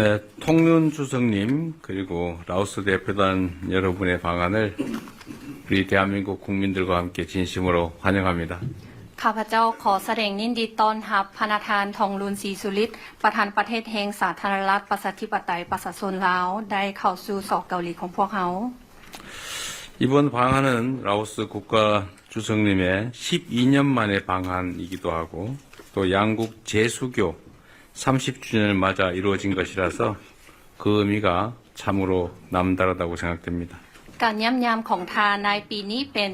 네, 통룬 주석님 그리고 라오스 대표단 여러분의 방한을 우리 대한민국 국민들과 함께진심으로 환영합니다. ຂ້າພະເຈົ້າຂໍສະແດງຍິນດີຕ້ອນຮັບພະນະທ່ານ ທອງລຸນ ສີສຸລິດ ປະທານປະເທດແຫ່ງສາທາລະນະລັດ ປະຊາທິປະໄຕ ປະຊາຊົນລາວ ໄດ້ເຂົ້າສູ່ ສ ເກົາຫຼີຂອງພວກເຮົາ. 이번 방한은 라오스 국가 주석님의 십이 년 만의 방한이기도 하고 또 양국 재수교 삼십 주년을 맞아 이루어진 것이라서 그 의미가 참으로 남다르다고 생각됩니다. ການຢ້ຳຢາມຂອງທ່ານໃນປີນີ້ເປັນ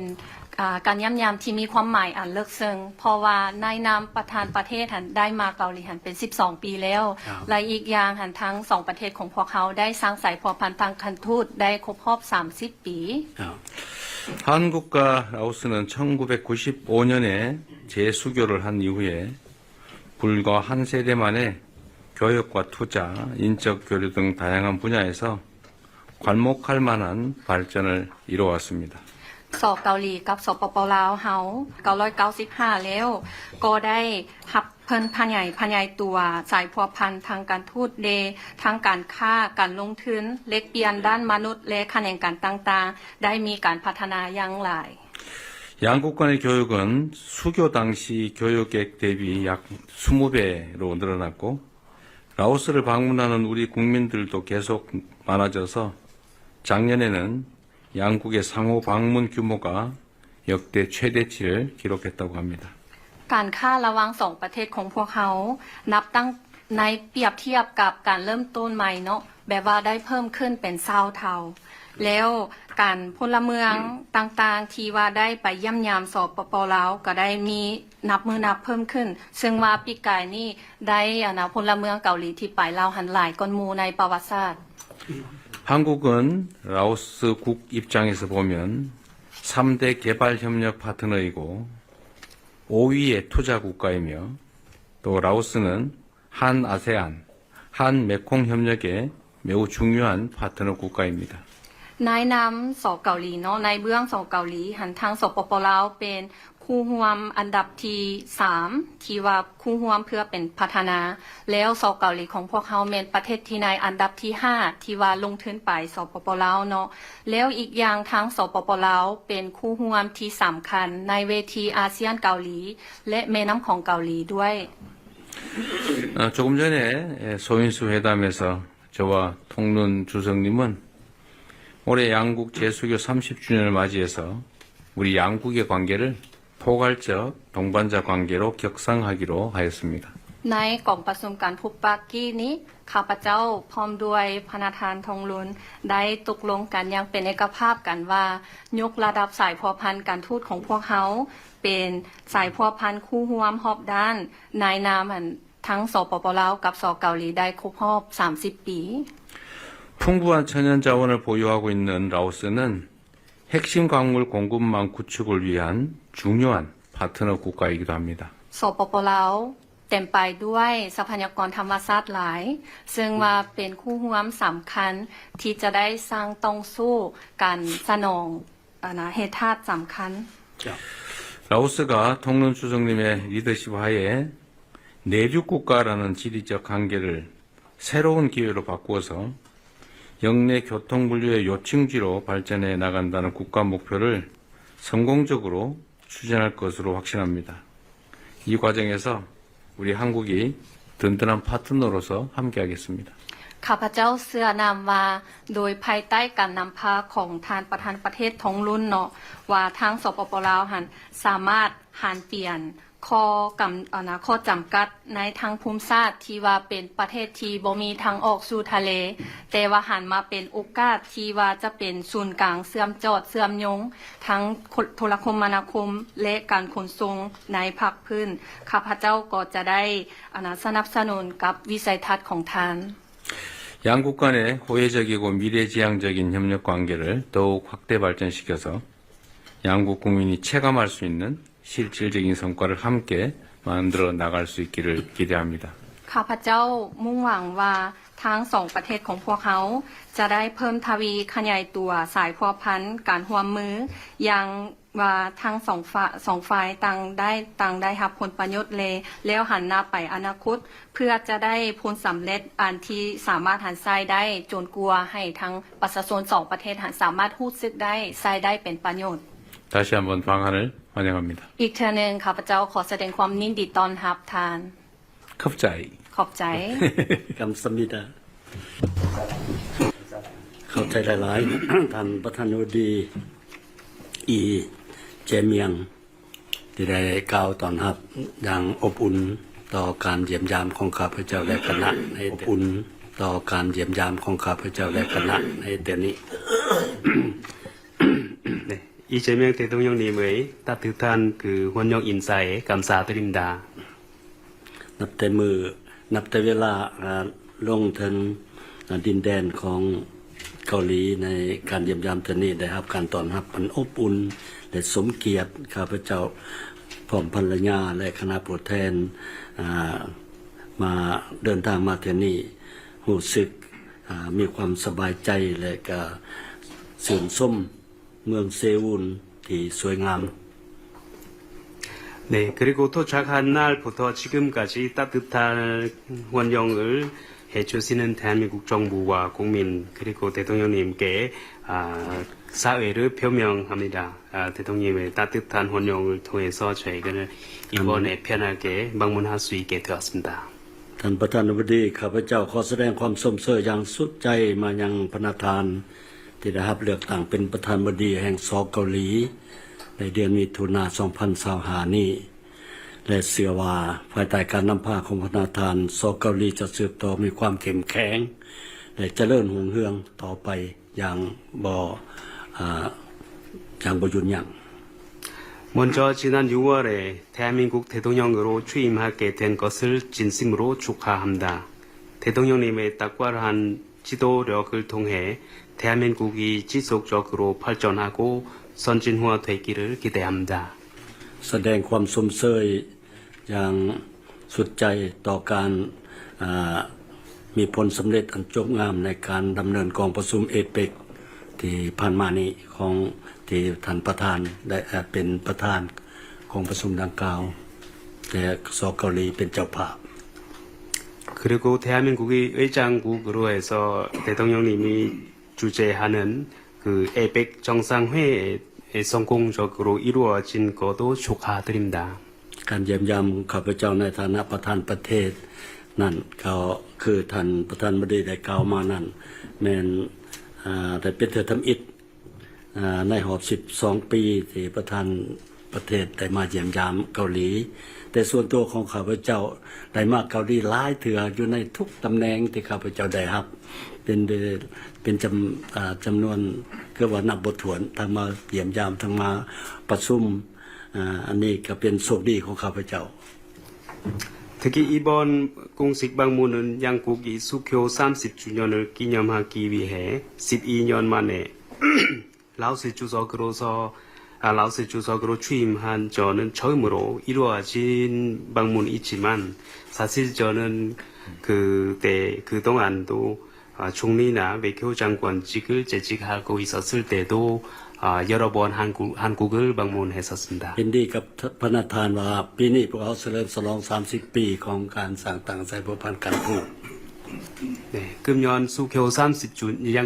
ອາ ການຢ້ຳຢາມທີ່ມີຄວາມໝາຍອັນເລິກເຊິ່ງ ເພາະວ່າໃນນາມປະທານປະເທດຫັ້ນໄດ້ມາເກົາຫຼີຫັ້ນເປັນສິບສອງປີແລ້ວ ແລະ ອີກຢ່າງຫັ້ນທັງສອງປະເທດຂອງພວກເຮົາໄດ້ສ້າງສາຍພົວພັນທາງການທູດໄດ້ຄົບຮອບສາມສິບປີ. 한국과 라오스는 천구백구십오 년에 재수교를 한 이후에 불과 한 세대 만에 교역과 투자, 인적 교류 등 다양한 분야에서 괄목할 만한 발전을 이뤄왔습니다. ສ ເກົາຫຼີກັບ ສປປ ລາວເຮົາ ເກົ້າຮ້ອຍເກົ້າສິບຫ້າແລ້ວ ກໍໄດ້ຮັບເພິ່ນຂະຫຍາຍ ຂະຫຍາຍຕົວສາຍພົວພັນທາງການທູດເດ ທາງການຄ້າ ການລົງທຶນ ແລກປ່ຽນດ້ານມະນຸດ ແລະ ຂະແໜງການຕ່າງໆ ໄດ້ມີການພັດທະນາຢ່າງຫຼາຍ. 양국 간의 교역은 수교 당시 교역액 대비 약 이십 배로 늘어났고 라오스를 방문하는 우리 국민들도 계속 많아져서 작년에는 양국의 상호 방문 규모가 역대 최대치를 기록했다고 합니다. ການຄ້າລະຫວ່າງສອງປະເທດຂອງພວກເຮົາ ນັບຕັ້ງໃນ ປຽບທຽບກັບການເລີ່ມຕົ້ນໃໝ່ເນາະ ແບບວ່າໄດ້ເພີ່ມຂຶ້ນເປັນຊາວເທົ່າ ແລ້ວການພົນລະເມືອງຕ່າງໆ ທີ່ວ່າໄດ້ໄປຢ້ຽມຢາມ ສປປ ລາວ ກໍໄດ້ມີນັບມື້ນັບເພີ່ມຂຶ້ນ ເຊິ່ງວ່າປີກາຍນີ້ໄດ້ ອັນນະ ພົນລະເມືອງເກົາຫຼີທີ່ໄປລາວຫັ້ນຫຼາຍກ່ອນໝູ່ໃນປະຫວັດສາດ. 한국은 라오스 국 입장에서 보면 삼 대 개발 협력 파트너이고 오 위의 투자 국가이며 또 라오스는 한아세안, 한메콩 협력의 매우 중요한 파트너 국가입니다. ໃນນາມ ສ ເກົາຫຼີເນາະ ໃນເບື້ອງ ສ ເກົາຫຼີ ຫັ້ນທາງ ສປປ ລາວ ເປັນຄູ່ຮ່ວມອັນດັບທີສາມ ທີ່ວ່າຄູ່ຮ່ວມເພື່ອເປັນພັດທະນາ ແລ້ວ ສ ເກົາຫຼີຂອງພວກເຮົາແມ່ນປະເທດທີ່ໃນອັນດັບທີຫ້າ ທີ່ວ່າລົງທຶນໄປ ສປປ ລາວ ເນາະ ແລ້ວອີກຢ່າງທາງ ສປປ ລາວ ເປັນຄູ່ຮ່ວມທີ່ສຳຄັນໃນເວທີອາຊຽນເກົາຫຼີ ແລະ ແມ່ນ້ຳຂອງເກົາຫຼີດ້ວຍ. 아, 조금 전에 예, 소인수 회담에서 저와 통룬 주석님은 올해 양국 재수교 삼십 주년을 맞이해서 우리 양국의 관계를 포괄적 동반자 관계로 격상하기로 하였습니다. ໃນກອງປະຊຸມການພົບປະກີ້ນີ້ ຂ້າພະເຈົ້າພ້ອມດ້ວຍພະນະທ່ານ ທອງລຸນ ໄດ້ຕົກລົງກັນຢ່າງເປັນເອກະພາບກັນວ່າ ຍົກລະດັບສາຍພົວພັນການທູດຂອງພວກເຮົາ ເປັນສາຍພົວພັນຄູ່ຮ່ວມຮອບດ້ານ ໃນນາມ ອັນ ທັງ ສປປ ລາວ ກັບ ສ ເກົາຫຼີ ໄດ້ຄົບຮອບສາມສິບປີ. 풍부한 천연자원을 보유하고 있는 라오스는 핵심 광물 공급망 구축을 위한 중요한 파트너 국가이기도 합니다. ສປປ ລາວ ເຕັມໄປດ້ວຍຊັບພະຍາກອນທຳມະຊາດຫຼາຍ ເຊິ່ງວ່າເປັນຄູ່ຮ່ວມສຳຄັນທີ່ຈະໄດ້ສ້າງຕ່ອງສູ້ການສະໜອງ ອັນນະ ແຮ່ທາດສຳຄັນ. 라오스가 통룬 주석님의 리더십 하에 내륙 국가라는 지리적 한계를 새로운 기회로 바꾸어서 역내 교통 물류의 요충지로 발전해 나간다는 국가 목표를 성공적으로 추진할 것으로 확신합니다. 이 과정에서 우리 한국이 든든한 파트너로서 함께하겠습니다. ຂ້າພະເຈົ້າເຊື່ອນຳວ່າ ໂດຍພາຍໃຕ້ການນຳພາຂອງທ່ານປະທານປະເທດ ທອງລຸນ ເນາະ ວ່າທາງ ສປປ ລາວ ຫັ້ນ ສາມາດຫັນປ່ຽນ ຂໍ້ກຳ ອັນນະ ຂໍ້ຈຳກັດໃນທາງພູມສາດທີ່ວ່າເປັນປະເທດທີ່ບໍ່ມີທາງອອກສູ່ທະເລ ແຕ່ ແຕ່ວ່າຫັນມາເປັນໂອກາດທີ່ວ່າຈະເປັນສູນກາງເຊື່ອມຈອດເຊື່ອມໂຍງທັງໂທລະຄົມມະນາຄົມ ແລະ ການຂົນສົ່ງໃນພາກພື້ນ, ຂ້າພະເຈົ້າກໍຈະໄດ້ ອັນນ່າ ສະໜັບສະໜູນກັບວິໄສທັດຂອງທ່ານ. 양국 간의 호혜적이고 미래지향적인 협력 관계를 더욱 확대 발전시켜서 양국 국민이 체감할 수 있는 실질적인 성과를 함께 만들어 나갈 수 있기를 기대합니다. ຂ້າພະເຈົ້າມຸ່ງຫວັງວ່າທັງສອງປະເທດຂອງພວກເຮົາຈະໄດ້ເພີ່ມທະວີຂະຫຍາຍຕົວສາຍພົວພັນການຮ່ວມມື ຢ່າງວ່າທັງສອງຝ່າຍ ສອງຝ່າຍຕ່າງໄດ້ ຕ່າງໄດ້ຮັບຜົນປະໂຫຍດ ແລະ ແລ້ວຫັນໜ້າໄປອະນາຄົດ ເພື່ອຈະໄດ້ຜົນສຳເລັດອັນທີ່ສາມາດຫັນໃຊ້ໄດ້ ຈົນກວ່າໃຫ້ທັງປະຊາຊົນສອງປະເທດຫັນສາມາດຮູ້ສຶກໄດ້ ໃຊ້ໄດ້ເປັນປະໂຫຍດ. 다시 한번 방한을 환영합니다. ອີກເທື່ອໜຶ່ງ ຂ້າພະເຈົ້າຂໍສະແດງຄວາມຍິນດີຕ້ອນຮັບທ່ານ. ܚອບໃຈ. ຂອບໃຈ. 감사합니다. ຂອບໃຈຫຼາຍໆ ທ່ານປະທານາທິບໍດີ ອີ ເຈມຽງ ທີ່ໄດ້ກ່າວຕ້ອນຮັບຢ່າງອົບອຸ່ນຕໍ່ການຢ້ຽມຢາມຂອງຂ້າພະເຈົ້າ ແລະ ຄະນະໃນ ອົບອຸ່ນຕໍ່ການຢ້ຽມຢາມຂອງຂ້າພະເຈົ້າ ແລະ ຄະນະໃນເທື່ອນີ້. 네, 이재명 대통령님의 따뜻한 그 환영 인사에 감사드립니다. ນັບແຕ່ມື້ ນັບແຕ່ເວລາ ອາ ລົງເຖິງ ອາ ດິນແດນຂອງເກົາຫຼີ ໃນການຢ້ຽມຢາມເທື່ອນີ້ ໄດ້ຮັບການຕ້ອນຮັບອັນອົບອຸ່ນ ແລະ ສົມກຽດ. ຂ້າພະເຈົ້າພ້ອມພັນລະຍາ ແລະ ຄະນະຜູ້ແທນ ອາ ມາເດີນທາງມາເທື່ອນີ້ ຮູ້ສຶກ ອາ ມີຄວາມສະບາຍໃຈ ແລະ ກະຊື່ນຊົມ ເມືອງເຊອູນທີ່ສວຍງາມ. 네, 그리고 도착한 날부터 지금까지 따뜻한 환영을 해주시는 대한민국 정부와 국민, 그리고 대통령님께, 아, 사의를 표명합니다. 아, 대통령님의 따뜻한 환영을 통해서 저희는 이번에 편하게 방문할 수 있게 되었습니다. ທ່ານປະທານາທິບໍດີ ຂ້າພະເຈົ້າຂໍສະແດງຄວາມຊົມເຊີຍຢ່າງສຸດໃຈມາຍັງພະນະທ່ານ ທີ່ໄດ້ຮັບເລືອກຕັ້ງເປັນປະທານາທິບໍດີແຫ່ງ ສ ເກົາຫຼີ ໃນເດືອນມິຖຸນາ ສອງພັນຊາວຫ້ານີ້ ແລະ ເຊື່ອວ່າພາຍໃຕ້ການນຳພາຂອງພະນະທ່ານ ສ ເກົາຫຼີຈະສືບຕໍ່ມີຄວາມເຂັ້ມແຂງ ແລະ ຈະເລີນຮຸ່ງເຮືອງຕໍ່ໄປຢ່າງບໍ່ ອາ ຢ່າງບໍ່ຢຸດຢັ້ງ. 먼저 지난 유월 대한민국 대통령으로 취임하게 된 것을 진심으로 축하합니다. 대통령님의 탁월한 지도력을 통해 대한민국이 지속적으로 발전하고 선진화되기를 기대합니다. ສະແດງຄວາມຊົມເຊີຍຢ່າງສຸດໃຈຕໍ່ການ ອາ ມີຜົນສຳເລັດອັນຈົບງາມໃນການດຳເນີນກອງປະຊຸມເອເປັກ ທີ່ຜ່ານມານີ້ ຂອງທີ່ທ່ານປະທານໄດ້ ເປັນປະທານກອງປະຊຸມດັ່ງກ່າວ ແລະ ສ ເກົາຫຼີເປັນເຈົ້າພາບ. 그리고 대한민국이 의장국으로 해서 대통령님이 주재하는 그 에이펙 정상회의 성공적으로 이루어진 것도 축하드립니다. ການຢ້ຽມຢາມຂອງຂ້າພະເຈົ້າໃນຖານະປະທານປະເທດນັ້ນ ກໍຄືທ່ານປະທານາທິບໍດີໄດ້ກ່າວມານັ້ນ ແມ່ນ ອາ ໄດ້ເປັນເທື່ອທຳອິດ ອາ ໃນຮອບສິບສອງປີ ທີ່ປະທານປະເທດໄດ້ມາຢ້ຽມຢາມເກົາຫຼີ. ແຕ່ສ່ວນຕົວຂອງຂ້າພະເຈົ້າໄດ້ມາເກົາຫຼີຫຼາຍເທື່ອ ຢູ່ໃນທຸກຕຳແໜ່ງທີ່ຂ້າພະເຈົ້າໄດ້ຮັບ ເປັນ ເປັນຈຳ ອາ ຈຳນວນເກືອບວ່ານັບບໍ່ຖ້ວນ ທັງມາຢ້ຽມຢາມ ທັງມາປະຊຸມ. ອາ ອັນນີ້ກໍເປັນໂຊກດີຂອງຂ້າພະເຈົ້າ. 특히 이번 공식 방문은 양국이 수교 삼십 주년을 기념하기 위해 십이 년 만에 라오스 주석으로서, 아, 라오스 주석으로 취임한 저는 처음으로 이루어진 방문이지만 사실 저는 그때, 그동안도 아, 총리나 외교장관직을 재직하고 있었을 때도, 아, 여러 번 한국, 한국을 방문했었습니다. ເຫັນດີກັບ ພະນະທ່ານວ່າ ປີນີ້ພວກເຮົາສະເຫຼີມສະຫຼອງສາມສິບປີຂອງການສ້າງຕັ້ງສາຍພົວພັນການທູດ. 네, 금년 수교 삼십 주, 양